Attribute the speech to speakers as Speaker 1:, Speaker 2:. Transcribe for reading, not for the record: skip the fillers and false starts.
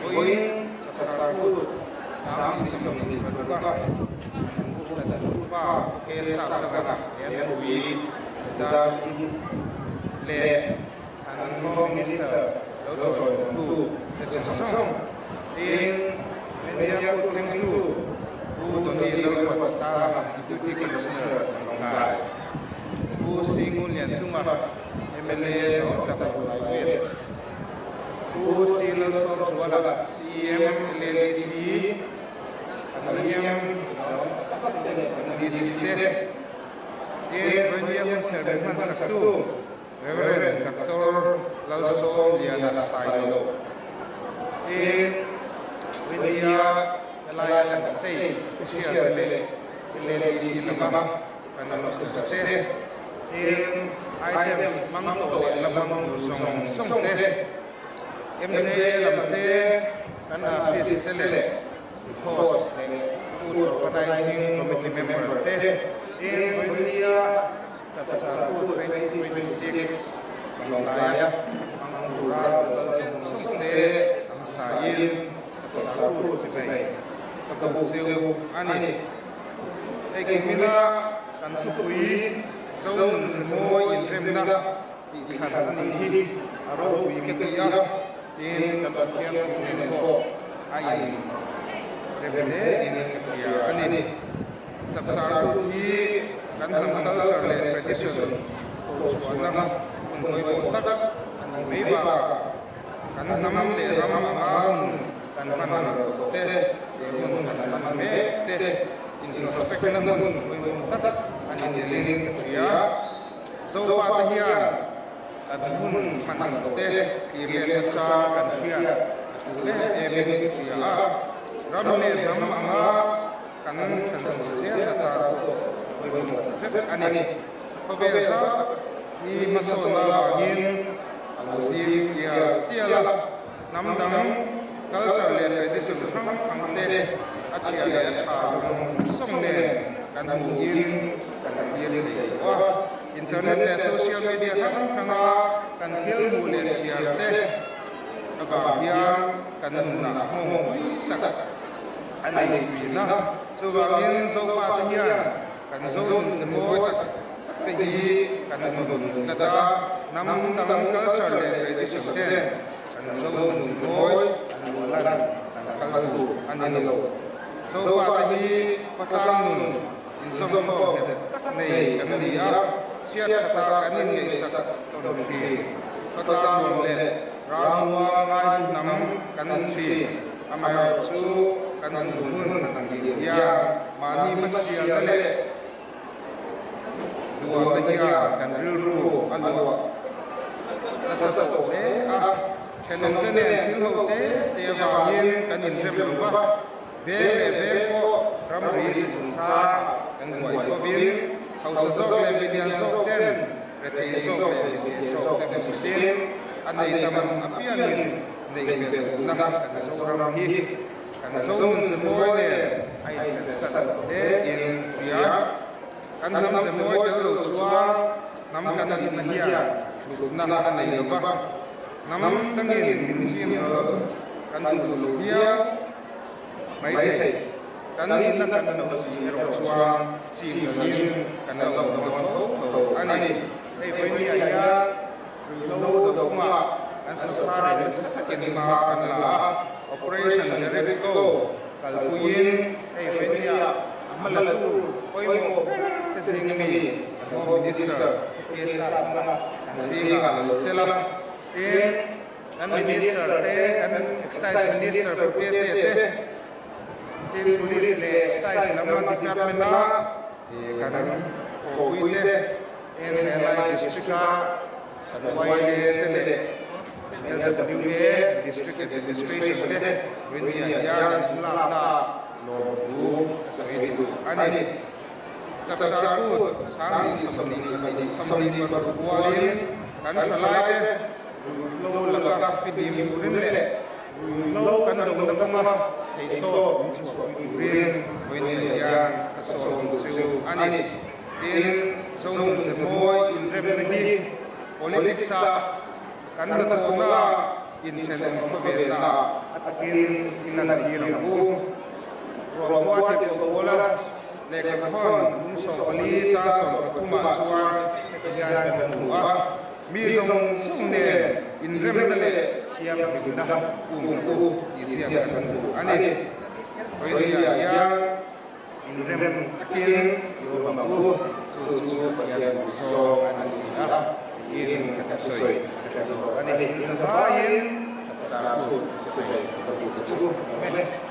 Speaker 1: Vawiin Chapchar Kut 2026 a kan upa Pu Saptaka Lianpui Dan leh an Home Minister lo tawiawmtu te zawng zawng tin Media kut thlengtu Pu Donny Lalruatsanga Deputy Commissioner Lawngtlai Pu Singun Lianchunga mla zawng tak West Pu C Lalsawmzuala CEM LADC kan EM DC te tin Vawinia hun serh min hman saktu Rev. Doctor Lalsawmliana Sailo tin Vawinia helai kan state official te leh LADC lama kan officer te tin items hmang tawh leh la hmang tur zawng zawng te, MJ lam te, kan artist te leh host leh food organizing committee member te tin Vawinia Chapchar Food 2026 Lawnglaia hmang tura kal zawng zawng te a hmasain Chapchar Food chibai ka buk cheu a ni. Hei kimina kan thupui Zone Zemawi inremna tih thlan a nih hi a ropui ka ti a, tin kan Pathian thu nen pawh a in rem hle in ka hria a ni. Chapchar kut hi kan hnam culture leh tradition phochhuahna hun pawimawh tak a nih mai bakah kan hnam leh ram anga hun kan hman tawh te leh hun kan hman mek te introspect-na hmun pawimawh tak a ni telin ka hria. Zofate hian kan hun hman tawh te thlir leh na chang kan hriat a tul em emin ka hria a, ram leh hnam anga kan than chho zel atan pawh pawimawh zet a ni. Khawvel zau tak hi hmasawnna avangin a lo zim tial tial a, hnam dang culture leh tradition hrang hrang te a chhia leh a tha zawng zawng nen kan hmuhin kan thlir thei tawh a. Internet leh social media hrang hranga kan thil hmuh leh chhiar te avang hian kan nunah nghawng pui tak a nei thin a. Chuvangin Zofate hian Kan zone ze mawi tak tak te hi kan nun tlat a, hnam dang culture leh tradition ten kan zone ze mawi an luah lan kan kal duh a ni lo. Zofa te hi khawtlang nun inzawm khawm nghet tak nei kan ni a, chhiat khata kan inngaihsak tawn thin. Khawtlang nuam leh ramua ngai hnam kan ni thin. Amaherawhchu kan duh hun han tih hian mahni hmasialna leh duahna hian kan rilru a luah nasa tawh hle a. Thenawmte nen thil ho te te avangin kan inrem lo va, veng leh veng pawh ramri chungchang kan buai fovin hausa zawk leh milian zawk ten rethei zawk leh mipui zawk te hmusitin a nei tam apiangin Neih belh duhna kan Zoram hi kan Zonun Zemawi nen a inperhsan hle in hria. Kan hnam Zemawi tel lo chuan hnam kan nihna hian hlutna a nei lo va, hnam dangin min chim ral kan duh lo viau mai thei. Kan nihna kan lo si erawh chuan chim ralin kan lo dawn tho tho a ni. Hei vawinia hian Ruihhlo do kawngah an sorkarin nasa takin hma an la a, Operation Jericho kalpuiin hei vawinia a hmalatu pawimawh ber te zing mi an Home Minister Pu K Sathanga an zingah a lo tel a. Tin, kan Minister te, kan Excise Minister Pu Pete te, tin Police leh Excise lama Department-a kan thawhpui te, Heng helai district-a kan YLA te leh LWA District Administration te Rinnia hian an hmalakna lawmthu a sawi duh a ni. Chapchar Kut 2026 rualin kan thalaite ruihhlo laka fihlim turin leh ruihhlo kan dona kawnga theihtawp min chhuahpui turin Rinnia hian ka sawm chu a ni. Tin, Zonun Zemawi inremna hi politics-ah kan hnathawhnaah Inthenawm khawvelnaah a takin i lantir ang u. Ruahmuah tirhkoh Paula lehkhathawn lung 14 chang 13 ah chuan heti hian kan hmu a, Mi zawng zawng nen inremna leh thianghlimna um ang u tih ziak kan hmu a ni. Vawinia hian inrem takin i awm ang u, chu chu Pathian zawng a ni si a, tiin ka thusawi ka hre tawh a ni. Inzavaiin chakchak u, chibai ka bu che u. Amen.